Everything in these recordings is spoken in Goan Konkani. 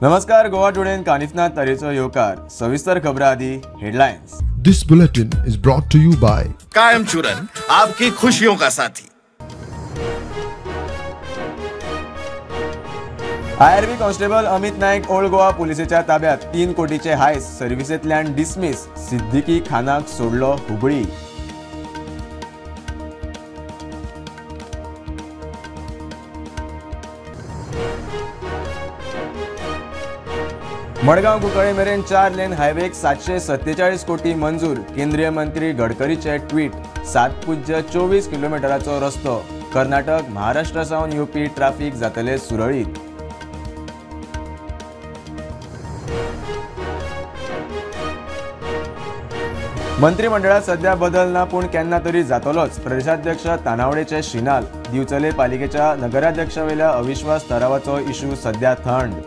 नमस्कार, गोवा टुडेन कानिफनाथ तारेचो येवकार. सविस्तर खबरां आदी headlines. This bulletin is brought to you by Kayam Churan, आपकी खुशियों का साथी. IRB constable Amit Naik old Goa पुलिसेच्या ताब्यात. 3 कोटीचे हायस, सर्व्हिसेंतल्यान डिसमिस. सिद्दीकी खानाक सोडलो हुबळी. मडगांव कुंकळे मेरेन 4 लेन हायवेक 747 कोटी मंजूर. केंद्रीय मंत्री गडकरीचे ट्वीट. 7.24 किलोमिटराचो रस्तो. कर्नाटक महाराष्ट्रा सावन येवपी ट्राफिक जातले सुरळीत. मंत्रिमंडळात सध्या बदल ना, पूण केन्ना तरी जातलोच. प्रदेशाध्यक्ष तानावडेचे शिनाल. दिवचले पालिकेच्या नगराध्यक्षावेल्या अविश्वास ठरावाचो इश्यू सध्या थंड.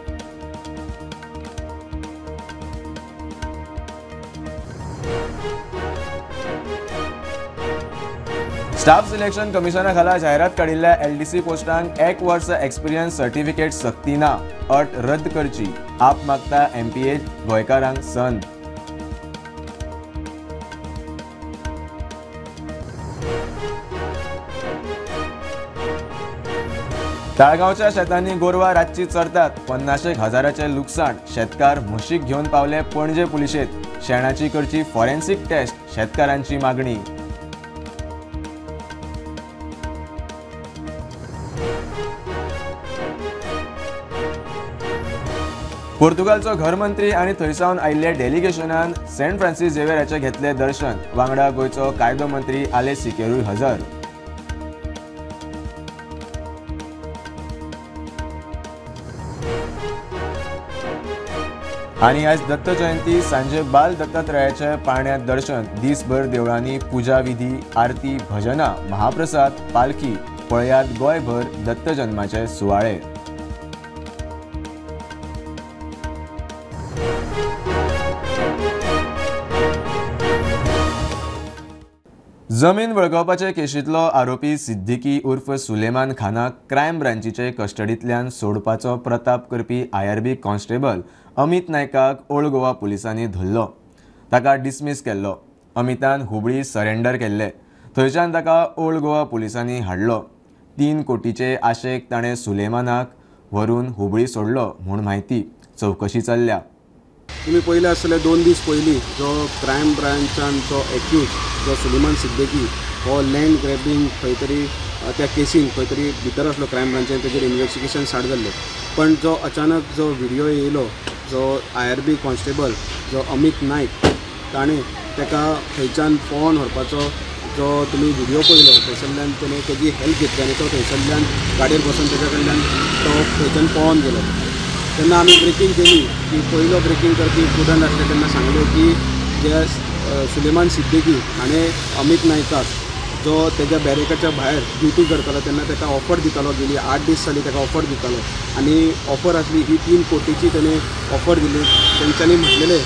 स्टाफ सिलेक्शन कमिशना खाला जाहिरात काडिल्ल्या एलडीसी पोस्टांक 1 वर्स एक्सपिरियन्स सर्टिफिकेट सक्ती ना, अट रद्द करची. आप मागता एमपीए गोंयकारांक संद. ताळगांवच्या शेतांनी गोरवां रातची चरतात. 50 हजाराचें लुकसाण. शेतकार म्हशीक घेवन पावले पणजे पुलिशेंत. शेणाची करची फॉरेन्सिक टेस्ट, शेतकारांची मागणी. पोर्तुगालचो घरमंत्री आनी थंयसावन आयिल्ल्या डेलिगेशनान सेंट फ्रांसीस झेवियराचें घेतलें दर्शन. वांगडा गोंयचो कायदो मंत्री आले सिकेरूय हजर. आनी आज दत्त जयंती. सांजे बाल दत्तात्रयाचे पाळण्यात दर्शन. दीसभर देवळांनी पुजा विधी, आरती, भजना, महाप्रसाद, पालखी. पळयात गोंयभर दत्त जन्माचे सुवाळे. जमीन बळकावपाचे केशींतलो आरोपी सिद्दीकी उर्फ सुलेमान खानाक क्रायम ब्रांचीचे कस्टडींतल्यान सोडपाचो प्रताप करपी आयआरबी कॉन्स्टेबल अमित नायकाक ओल्ड गोवा पुलिसांनी धरलो. ताका डिसमीस केल्लो. अमितान हुबळी सरेंडर केल्ले. थंयच्यान ताका ओल्ड गोवा पुलिसांनी हाडलो. 3 कोटीचे आशेक ताणें सुलेमानाक व्हरून हुबळी सोडलो म्हूण म्हायती. चवकशी चल्ल्या. तुमी पयलें आसतलें 2 दीस पयलीं जो क्रायम ब्रांचान जो एक्यूज जो सुलेमान सिद्दीकी हो लँड ग्रॅबिंग खंय तरी त्या केसीन खंय तरी भितर आसलो क्रायम ब्रांचान, तेजेर इन्वेस्टिगेशन स्टार्ट जाल्लें. पण जो अचानक जो व्हिडियो येयलो जो आयआरबी कॉन्स्टेबल जो अमित नायक ताणें ताका थंयच्यान पळोवन व्हरपाचो जो तुमी व्हिडियो पळयलो थंयसरल्यान तेणें तेजी हेल्प घेतली आनी तो थंयसरल्यान गाडयेर बसून तेज्या कडल्यान तो थंयच्यान पळोवन गेलो. तेन्ना आमी ब्रेकींग केली की पयलो ब्रेकींग करपी प्रुडंट आसले तेन्ना सांगलें की जे सुलेमान सिद्दीकी हाणें अमित नायकाक जो तेज्या बॅरेकाच्या भायर ड्युटी करतालो तेन्ना ताका ऑफर दितालो. गेली 8 दीस जाली ताका ऑफर दितालो आनी ऑफर आसली ही 3 कोटीची तेणें ऑफर दिली. तेंच्यांनी म्हटलेलें,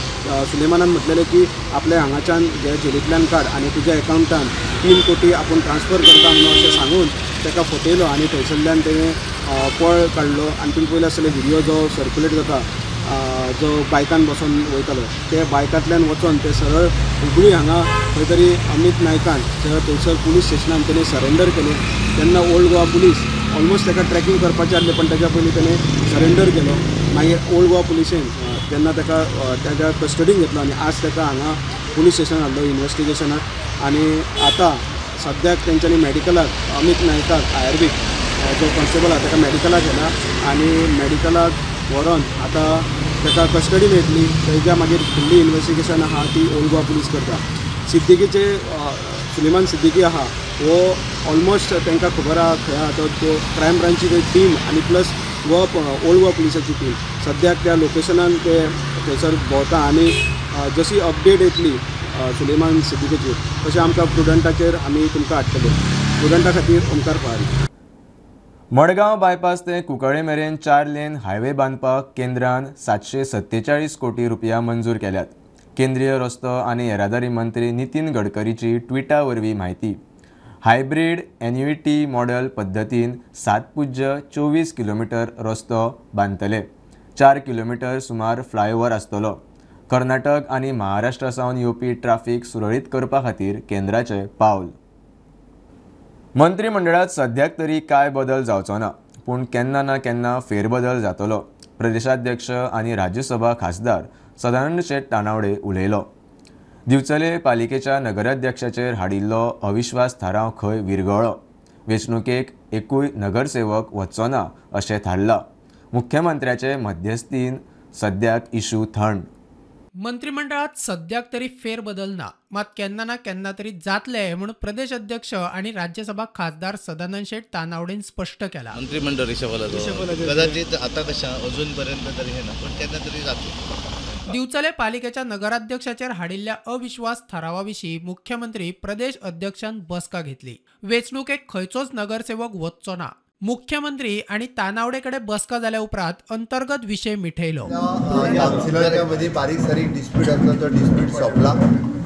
सुलेमानान म्हटलेलें की आपल्या हांगाच्यान जे जेलींतल्यान काड आनी तुज्या एकावंटान 3 कोटी आपूण ट्रान्सफर करता म्हणून अशें सांगून ताका फटयलो आनी थंयसरल्यान तेणें पळ काडलो. आनी तुमी पयलें आसतलें व्हिडियो जो सर्क्युलेट जाता जो बायकान बसून वयतालो ते बायकांतल्यान वचोन ते सरळ हुबळी हांगा खंय तरी अमित नायकान थंयसर पुलीस स्टेशनान तेणें सरेंडर केलें. तेन्ना ओल्ड गोवा पुलीस ऑलमोस्ट ताका ट्रॅकिंग करपाचें आसलें, पण ताच्या पयलीं तेणें सरेंडर केलो. मागीर ओल्ड गोवा पुलिशेन तेन्ना ताका ताच्या कस्टडीन घेतलो आनी आज ताका हांगा पुलीस स्टेशन हाडलो इन्वेस्टिगेशनाक. आनी आतां सद्याक तेंच्यांनी मॅडिकलाक अमित नायकाक आयआरबीक जो कॉन्स्टेबल आसा ताका मॅडिकलाक व्हेला आनी मॅडिकलाक व्हरोन आतां ताका कस्टडी मेळटली. तेज्या मागीर फुडली इन्वेस्टिगेशन आहा ती ओल्ड गोवा पुलीस करता. सिद्दीकीचे सुलेमान सिद्दीकी आहा हो ऑलमोस्ट तांकां खबर आहा खंय आहा तो क्रायम ब्रांची टीम आनी प्लस गोवा ओल्ड गोवा पुलिसाची टीम सद्याक त्या लोकेशनान ते थंयसर भोंवता आनी जशी अपडेट येतली सुलेमान सिद्दीकीची तशें आमकां प्रुडंटाचेर आमी तुमकां हाडटले. प्रुडंटा खातीर ओमकार फवारी. मडगांव बायपास ते कुंकळे मेरेन 4 लेन हायवे बांदपाक केंद्रान 747 कोटी रुपया मंजूर केल्यात. केंद्रीय रस्तो आनी येरादारी मंत्री नितीन गडकरीची ट्विटा वरवीं म्हायती. हायब्रीड एन्युइटी मॉडेल पद्दतीन 7.24 किलोमीटर रस्तो बांदतले. 4 किलोमीटर सुमार फ्लायओव्हर आसतलो. कर्नाटक आनी महाराष्ट्रा सावन येवपी ट्राफिक सुरळीत करपा खातीर केंद्राचें पावल. मंत्रिमंडळात सद्याक तरी काय बदल जावचो ना, पूण केन्ना ना केन्ना फेरबदल जातलो. प्रदेशाध्यक्ष आनी राज्यसभा खासदार सदानंद शेट तानावडे उलयलो. दिवचले पालिकेच्या नगराध्यक्षाचेर हाडिल्लो अविश्वास थाराव खंय विरगळ्ळो. वेंचणुकेक एकूय नगरसेवक वचचो ना अशें थारलां. मुख्यमंत्र्याचे मध्यस्थीन सद्याक इशू थंड. मंत्रिमंडळात सद्याक तरी फेरबदल ना, मात केन्ना ना केन्ना तरी जातले म्हूण प्रदेश अध्यक्ष आणि राज्यसभा खासदार सदानंद शेट तानावडेन स्पष्ट केला. मंत्रिमंडळ रिशफल कदाचित आता कशा अजूनपर्यंत तरी हे ना, पण केन्ना तरी जातले. दिवचले पालिकेच्या नगराध्यक्षाचेर हाडिल्ल्या अविश्वास थारावा विशीं मुख्यमंत्री प्रदेश अध्यक्षान बसका घेतली. वेंचणुकेक खंयचोच नगरसेवक वचचो ना. मुख्यमंत्री आणि तानावडे कडे बसका जाल्या उपरांत अंतर्गत विषय मिठयलो. कावन्सिलरां मदीं बारीक सारीक डिस्प्यूट आसलो तो डिस्प्यूट सोंपला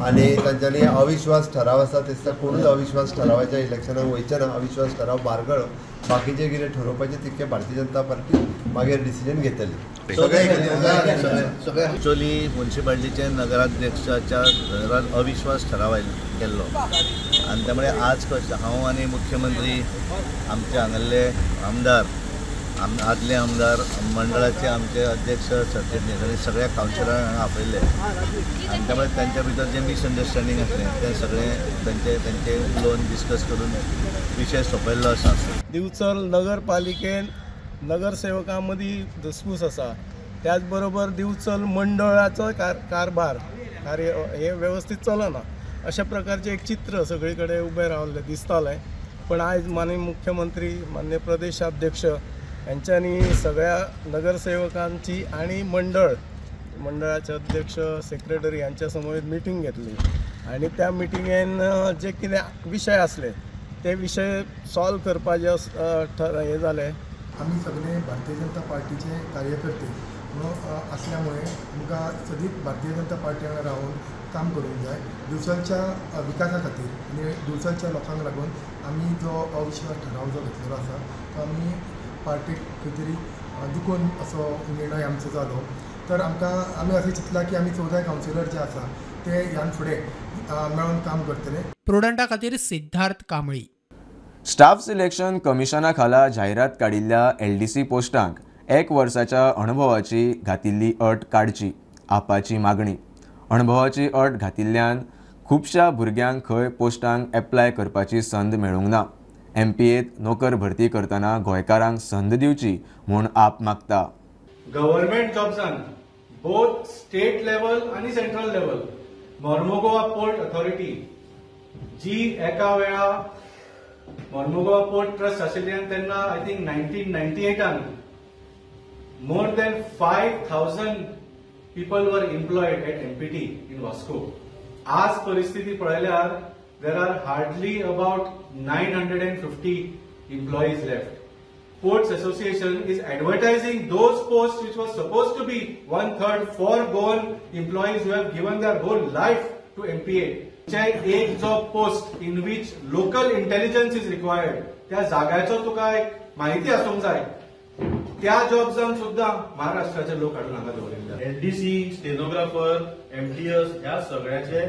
आनी तांच्यांनी अविश्वास ठराव आसा तेन्ना कोणूच अविश्वास ठरावाच्या इलेक्शनाक वयचे ना. अविश्वास ठराव बारगळो, बाकीचे कितें ठरोवपाचें तितकें भारतीय जनता पार्टी मागीर डिसिजन घेतली. सगळे ॲक्च्युअली म्युनिसिपालिटीचे नगराध्यक्षाच्या घरात अविश्वास ठराव केल्लो आनी त्यामुळे आज कशें हांव आनी मुख्यमंत्री आमचे हांगासरले आमदार आदले आमदार मंडळाचे आमचे अध्यक्ष सरचिटणीस आनी सगळ्या कावन्सिलरांक हांगा आपयल्ले आनी त्यामुळे तांच्या भितर जें मिसअंडरस्टँडींग आसलें तें सगळें तांचे तांचे उलोवन डिस्कस करून विशय सोंपयल्लो आसा. दिवचल नगरपालिकेन नगरसेवकां मदीं धुसफूस आसा, त्याच बरोबर दिवचल मंडळाचो कारभार कार्य हे वेवस्थीत चलना अशा प्रकारचें एक चित्र सगळे कडेन उबें रावल्लें दिसतालें. पण आयज माननीय मुख्यमंत्री माननीय प्रदेशाध्यक्ष यांच्यांनी सगळ्या नगरसेवकांची आनी मंडळाचे अध्यक्ष सेक्रेटरी यांच्या समवेत मिटींग घेतली आनी त्या मिटिंगेन जे कितें विशय आसले ते विशय सॉल्व करपाचे हे जाले. आमी सगळे भारतीय जनता पार्टीचे कार्यकर्ते म्हणून असल्यामुळे आमकां सदींच भारतीय जनता पार्टी वांगडा रावन काम करूंक जाय. दिवचलच्या विकासा खातीर आनी दिवचलच्या लोकांक लागून आमी जो अविश्वास ठराव जो घेतलेलो आसा तो आमी पार्टीक खंय तरी दुखोवन असो निर्णय आमचो जालो. तर आमकां आमी अशें चिंतलां की आमी 14 कावन्सिलर जे आसा ते ह्यान फुडें मेळून काम करतले. प्रुडंटा खातीर सिद्धार्थ कांबळी. स्टाफ सिलेक्शन कमिशना खाला जाहिरात काडिल्ल्या LDC पोस्टांक 1 वर्साच्या अणभवाची घातिल्ली अट काडची आपाची मागणी. अणभवाची अट घातिल्ल्यान खुबश्या भुरग्यांक खंय पोस्टांक एप्लाय करपाची संद मेळूंक ना. MPAत नोकर भरती करतना गोंयकारांक संद दिवची म्हूण आप मागता. गव्हर्मेंट जॉब्सान बोथ स्टेट लेवल आनी central level Mormugao port authority जी एका वेळा मोर्मुगोवा पोर्ट ट्रस्ट आशिल्ल्यान तेन्ना I think 1998 more than 5,000 people were employed at MPT in Vasco. आज परिस्थिती पळयल्यार there are hardly about 950 employees left. Ports Association is advertising those posts which was supposed to be 1/3 for Goan employees who have given their whole life to MPA. एक जो post in which local intelligence is required त्या जाग्याचो तुका एक माहिती आसूंक जाय, त्या जॉब्सान सुद्धा महाराष्ट्राचे लोक हाडून हांगा दवरिल्ले. LDC, stenographer, MTS ह्या सगळ्याचे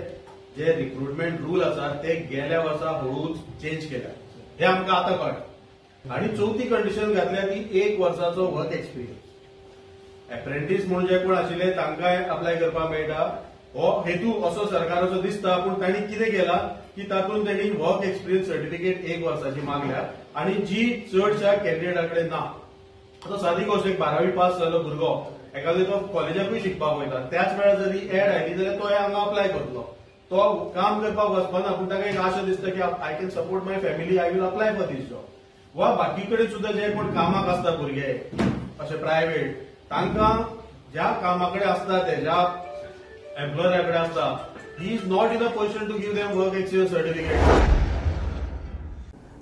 जे रिक्रुटमेंट रूल आसा ते गेल्या वर्सा हळूच चेंज केल्या, हे आमकां आतां कळ्ळें. आनी चवथी कंडिशन घातल्या ती 1 वर्साचो वर्क एक्सपिरियन्स. एप्रेंटीस म्हणून जे कोण आशिल्ले तांकांय अप्लाय करपाक मेळटा. हो हेतू असो सरकाराचो दिसता, पूण तांणी कितें केलां की तातूंत तांणी वर्क एक्सपिरियन्स सर्टिफिकेट 1 वर्साची मागल्या आनी जी चडश्या कॅन्डिडेटा कडेन ना. आतां सादी गोश्ट, एक 12वी पास जाल्लो भुरगो एखादो तो कॉलेजाकूय शिकपाक वयता, त्याच वेळार जरी एड आयली जाल्यार तो हांगा अप्लाय करतलो. तो काम करपाक वचपाना, पूण ताका एक आशा दिसता की I can support my family, I will apply for this job. वा बाकी कडेन सुद्दां जे कोण कामाक आसता भुरगे अशे प्रायव्हेट, तांकां ज्या कामा कडेन आसता ते ज्या एम्प्लॉयरा कडेन आसता, he is not in a position to give them work experience certificate.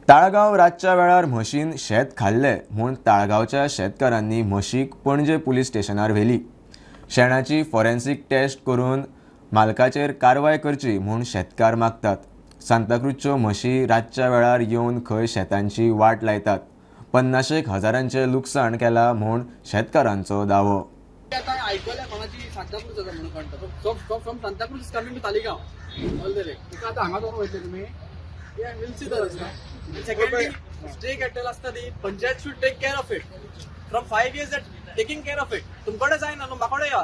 Talgaon रातच्या वेळार म्हशीन शेत खाल्लें म्हूण ताळगांवच्या शेतकारांनी म्हशीक पणजे पुलीस स्टेशनार व्हेली. शेणाची फॉरेन्सिक टेस्ट करून मालकाचेर कारवाय करची म्हूण शेतकार मागतात. सांताक्रूजच्यो म्हशी रातच्या वेळार येवन खंय शेतांची वाट लायतात. 50 हजारांचे लुकसाण केला म्हूण शेतकारांचो दावो. आयकल्या कोणाची सांताक्रूज जाता म्हणून कळटा. From Santacruz is coming to Taleigao all the way. तुका आतां हांगा दवरून वयतले तुमी विलसी तर आसता. सेकंडली स्ट्रे कॅटल आसता ती panchayat should take care of it. From 5 years that taking care of it. तुमकडे जायना न्हू, म्हाकडे या,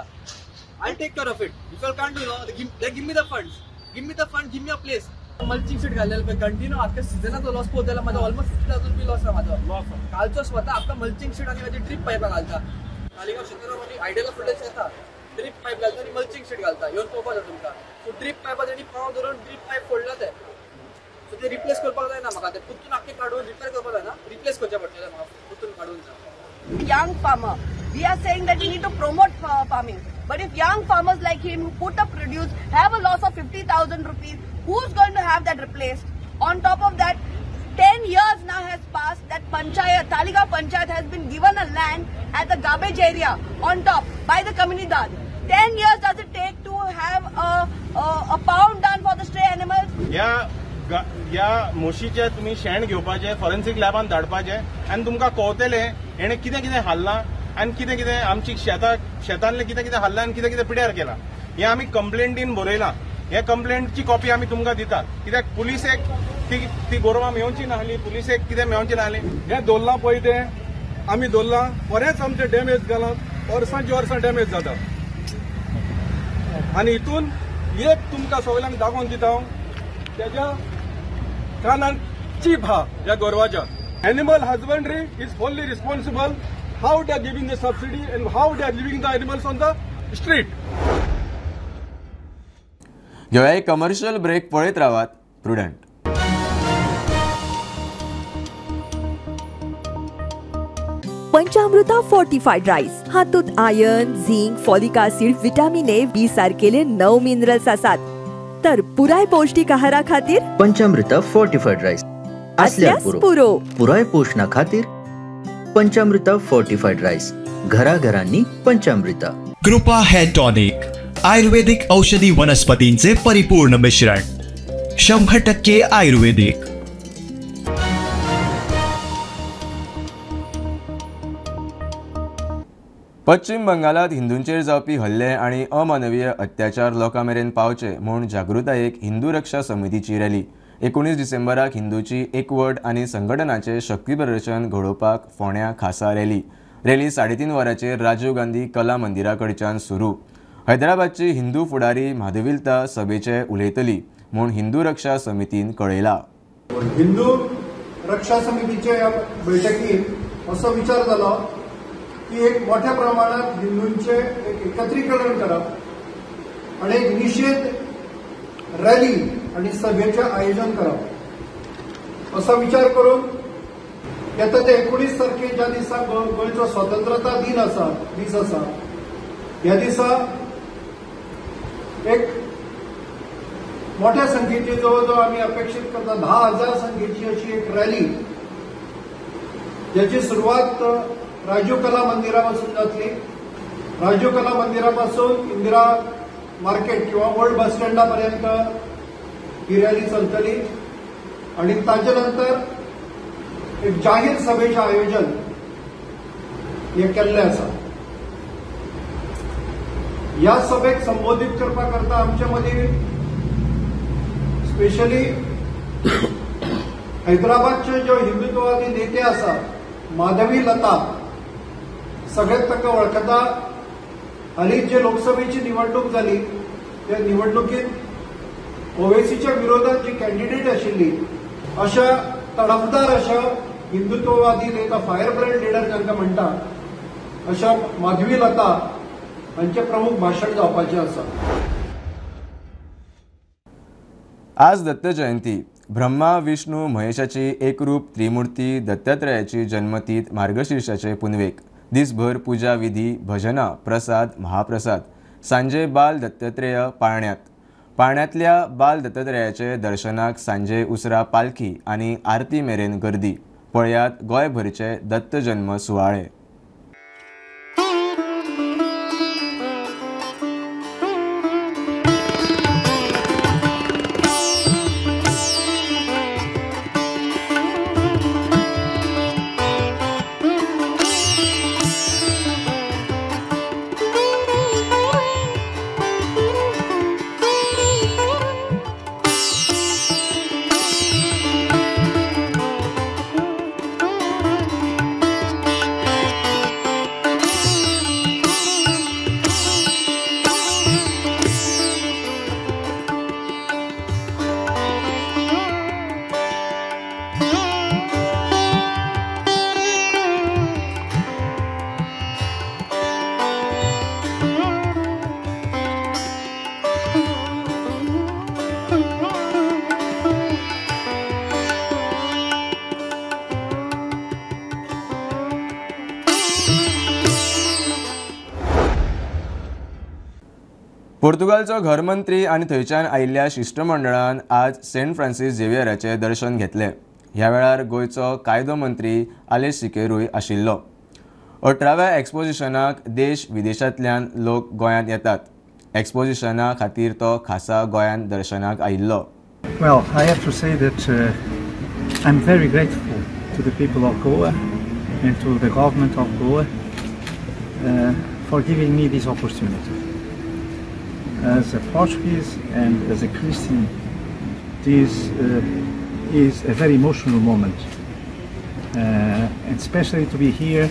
I take care of it. If you can't do no, they give me the funds, give me the fund, give me a place. Mulching sheet घातलेलं पळय कंटिन्यू आख्या सिजनाचो लॉस पळोवता जाल्यार म्हाजो ऑलमोस्ट 50,000 रुपया लॉस आहा म्हाजो. कालचो स्वता आख्खा मल्चिंग शीट आनी म्हाजी ड्रीप पायपां घालता. तालिगांव शेतकारांनी आयडियल फुटेज येता, ड्रीप पायप घालता आनी मल्चिंग शीट घालता. येवन पळोवपाक जाय तुमकां. सो ड्रीप पायपा तेणी पांव धरून ड्रीप पायप फोडला ते. सो ते रिप्लेस करपाक जायना म्हाका, ते पुतून आख्खे काडून रिपेर करपाक जायना, रिप्लेस करचें पडटलें म्हाका पुतून काडून. Young farmer, we are saying that we need to promote farming. But if young farmers like him who put up produce have a loss of 50,000 rupees, who's going to have that replaced? On top of that, 10 years now has passed that panchayat, Taleigao Panchayat has been given a land at the garbage area on top by the comunidad. 10 years does it take to have a pound done for the stray animals? या म्हशीचे तुम्ही शेण घेवपाचे, फॉरेन्सिक लॅबान धाडपाचे आनी तुमकां कळतलें हेणें कितें कितें हाडलां आनी कितें कितें आमची शेतांतलें कितें कितें हाडलां आनी कितें कितें पिड्यार केलां. हें आमी कंप्लेंटीन बरयलां. हे कंप्लेंटची कॉपी आमी तुमकां दितात. कित्याक पुलिसेक ती गोरवां मेवची नासली, पुलिसेक कितें मेवचें नासलें. हें दवरलां पळय तें आमी दवरलां, बरेंच आमचें डॅमेज घालां, वर्सांची वर्सां डॅमेज जाता. आनी हितून एक तुमकां सगल्यांक दाखोवन दिता हांव, तेज्या कानान चीप हा ह्या गोरवाच्या. Animal husbandry is wholly responsible how they are giving the subsidy and how they are living the animals on the street. घेवया एक कमर्शियल ब्रेक, पळयत रावात प्रुडंट. पंचामृता फोर्टिफाईड राईस हातूंत iron, zinc, folic acid, vitamin A, B सारकेले 9 minerals आसात. तर पुराय पौष्टिक आहारा खातीर पंचामृता फोर्टिफाईड राईस असल्यास पुरो. पुराय पोषणा खातीर पंचामृता फोर्टिफाईड राईस, घराघरांनी पंचामृता. कृपा हेअर टॉनिक, आयुर्वेदिक औषधी वनस्पतींचे परिपूर्ण मिश्रण, 100% आयुर्वेदिक. पश्चिम बंगालात हिंदूंचेर जावपी हल्ले आनी अमानवीय अत्याचार लोकां मेरेन पावचे म्हूण जागृतायेक हिंदू रक्षा समितीची रॅली. 19 डिसेंबराक हिंदूची एकवट आनी संघटनाचे शक्ती प्रदर्शन घडोवपाक फोंड्या खासा रॅली. रॅली 3:30 वरांचेर राजीव गांधी कला मंदिरा कडच्यान सुरू. हैदराबादची हिंदू फुडारी माधविलता सभेचे उलयतली म्हूण हिंदू रक्षा समितीन कळयला. हिंदू रक्षा समितीच्या ह्या बैठकीत असो विचार जालो की एक मोठ्या प्रमाणात हिंदूंचे एक एकत्रीकरण करप आणि एक निषेध रॅली आणि सभेचे आयोजन करप असो विचार करून येता ते 19 तारखे ज्या दिसा गोंयचो स्वतंत्रता दिन आसा, दीस आसा, ह्या दिसा एक मोठ्या संख्येची जवळ जवळ आमी अपेक्षित करता 10,000 संख्येची अशी एक रॅली ज्याची सुरवात राजीव कला मंदिरापासून जातली. राजीव कला मंदिरापासून इंदिरा मार्केट किंवा ओल्ड बस स्टँडापर्यंत ही रॅली चलतली आणि ताजे नंतर एक जाहीर सभेचें आयोजन हे केल्लें आसा. ह्या सभेक संबोधित करपा करता आमचे मदीं स्पेशली हैदराबादचे ज्यो हिंदुत्ववादी नेते आसा माधवी लता, सगळ्यात तांकां वळखता. हालींच जे लोकसभेची निवडणूक जाली त्या निवडणुकीत ओवेसीच्या विरोधात जी कॅन्डिडेट आशिल्ली अशा तडफदार अशा हिंदुत्ववादी नेता, फायर ब्रँड लिडर जांकां म्हणटा, अशा माधवी लता हांचें प्रमुख भाशण जावपाचें आसा. आज दत्त जयंती. ब्रह्मा विष्णू महेशाची एकरूप त्रिमूर्ती दत्तात्रयाची जन्मतीथ मार्गशीर्षाचे पुनवेक. दिसभर पूजा विधी, भजना, प्रसाद, महाप्रसाद. सांजे बाल दत्तात्रेय पाळण्यात. पाळण्यांतल्या बाल दत्तात्रयाचे दर्शनाक सांजे उसरा पालखी आनी आरती मेरेन गर्दी. पळयात गोंयभरचे दत्तजन्म सुवाळे. पोर्तुगालचो घरमंत्री आनी थंयच्यान आयिल्ल्या शिश्टमंडळान आज सेंट फ्रांसीस झेवियराचें दर्शन घेतलें. ह्या वेळार गोंयचो कायदो मंत्री आलेश सिकेरूय आशिल्लो. 18व्या एक्सपोजिशनाक देश विदेशांतल्यान लोक गोंयांत येतात. एक्सपोजिशना खातीर तो खासा गोंयांत दर्शनाक आयिल्लो. Well, I have to say that I'm very grateful to the people of Goa and to the government of Goa for giving me this opportunity. As a Portuguese and as a Christian, this is a very emotional moment, and especially to be here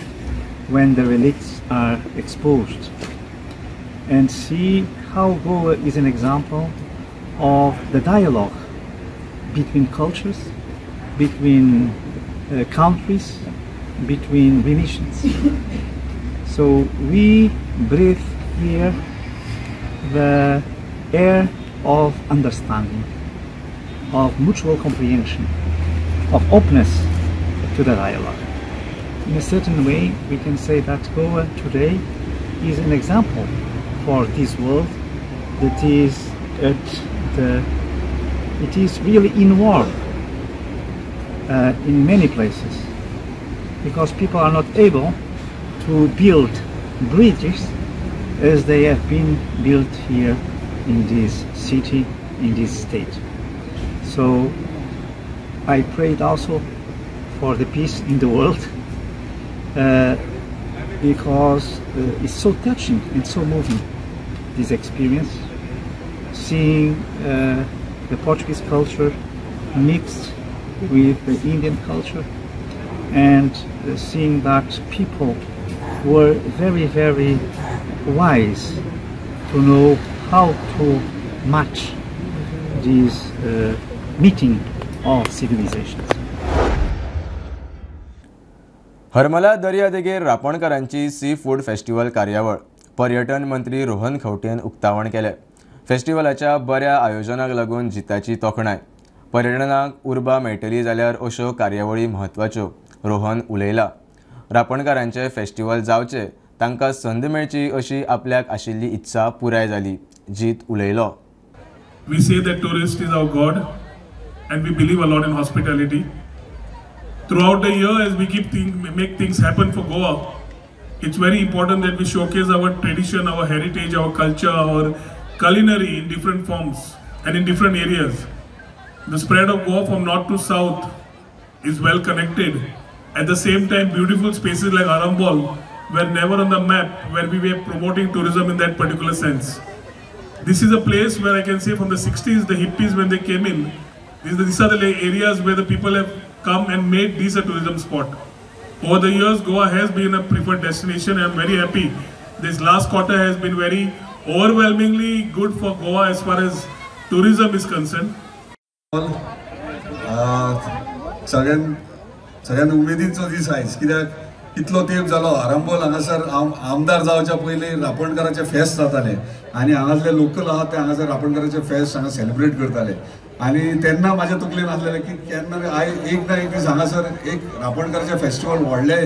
when the relics are exposed and see how Goa is an example of the dialogue between cultures, between countries, between religions. So we breathe here the air of understanding, of mutual comprehension, of openness to the dialogue. In a certain way, we can say that Goa today is an example for this world that is it is really in war in many places, because people are not able to build bridges as they have been built here in this city, in this state. So I prayed also for the peace in the world, because it's so touching and so moving, this experience, seeing the Portuguese culture mixed with the Indian culture, and seeing that people were very, very wise to know how to match this meeting of civilizations. Harmala दर्यादेगेर रापणकारांची sea food festival कार्यावळ पर्यटन मंत्री रोहन खंवटेन उक्तावण केलें. फेस्टिवलाच्या बऱ्या आयोजनाक लागून जिताची तोखणाय. पर्यटनाक उर्बा मेळटली जाल्यार अश्यो कार्यावळी म्हत्वाच्यो, रोहन उलयला. रापणकारांचे फेस्टिवल जावचे, तांकां संद मेळची अशी आपल्याक आशिल्ली इत्सा पुराय जाली, जीत उलयलो. We say that tourist is our god and we believe a lot in hospitality. Throughout the year, as we keep make things happen for Goa, it's very important that we showcase our tradition, our heritage, our culture, our culinary in different forms and in different areas. The spread of Goa from north to south is well connected. At the same time, beautiful spaces like Arambol were never on the map where we were promoting tourism in that particular sense. This is a place where I can say from the 60s, the hippies when they came in, these are the areas where the people have come and made this a tourism spot. Over the years, Goa has been a preferred destination. I am very happy. This last quarter has been very overwhelmingly good for Goa as far as tourism is concerned. सगळ्यां उमेदीचो दीस आयज, कित्याक इतलो तेंप जालो आरंबोल हांगासर आमदार जावच्या पयलीं रापणकाराचे फेस्त जाताले आनी हांगासले लोकल आहा ते हांगासर रापणकाराचे फेस्त हांगा सेलिब्रेट करताले. आनी तेन्ना म्हाज्या तकलेन आसलेलें की केन्ना आयज एक ना एक दीस हांगासर एक रापणकाराचें फेस्टिवल व्हडले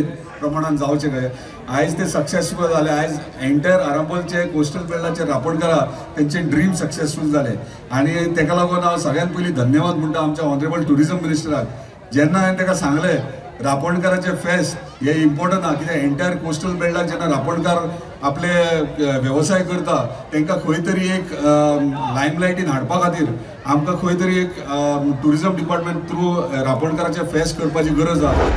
प्रमाणान जावचें कशें. आयज ते सक्सेसफूल जाले. आयज एंटायर आरांबोलचे कोस्टल बेल्टाचे रापणकारां तेंचे ड्रीम सक्सेसफूल जाले आनी तेका लागून हांव सगळ्यात पयलीं धन्यवाद म्हणटा आमच्या ऑनरेबल ट्युरिजम मिनिस्टराक. जेन्ना हांवें तेका सांगलें रापणकाराचें फेस्त हें इम्पोर्टंट आहा, कित्याक एंटायर कोस्टल बेल्टाक जेन्ना रापणकार आपले वेवसाय करता तांकां खंय तरी एक लायमलायटीन हाडपा खातीर आमकां खंय तरी एक ट्युरिजम डिपार्टमेंट थ्रू रापणकाराचें फेस्त करपाची गरज आहा.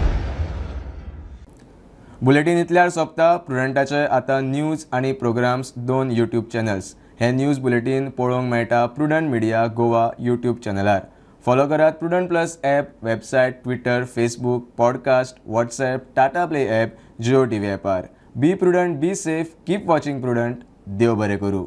बुलेटीन इतल्यार सोंपता. प्रुडंटाचे आतां न्यूज आनी प्रोग्राम्स दोन यूट्यूब चॅनल्स. हे न्यूज बुलेटीन पळोवंक मेळटा प्रुडंट मिडिया गोवा यूट्यूब चॅनलार. फॉलो करात Prudent plus app, website, Twitter, Facebook, podcast, WhatsApp, Tata Play app, Jio TV ॲपार. Be prudent, be safe, keep watching Prudent. देव बरें करूं.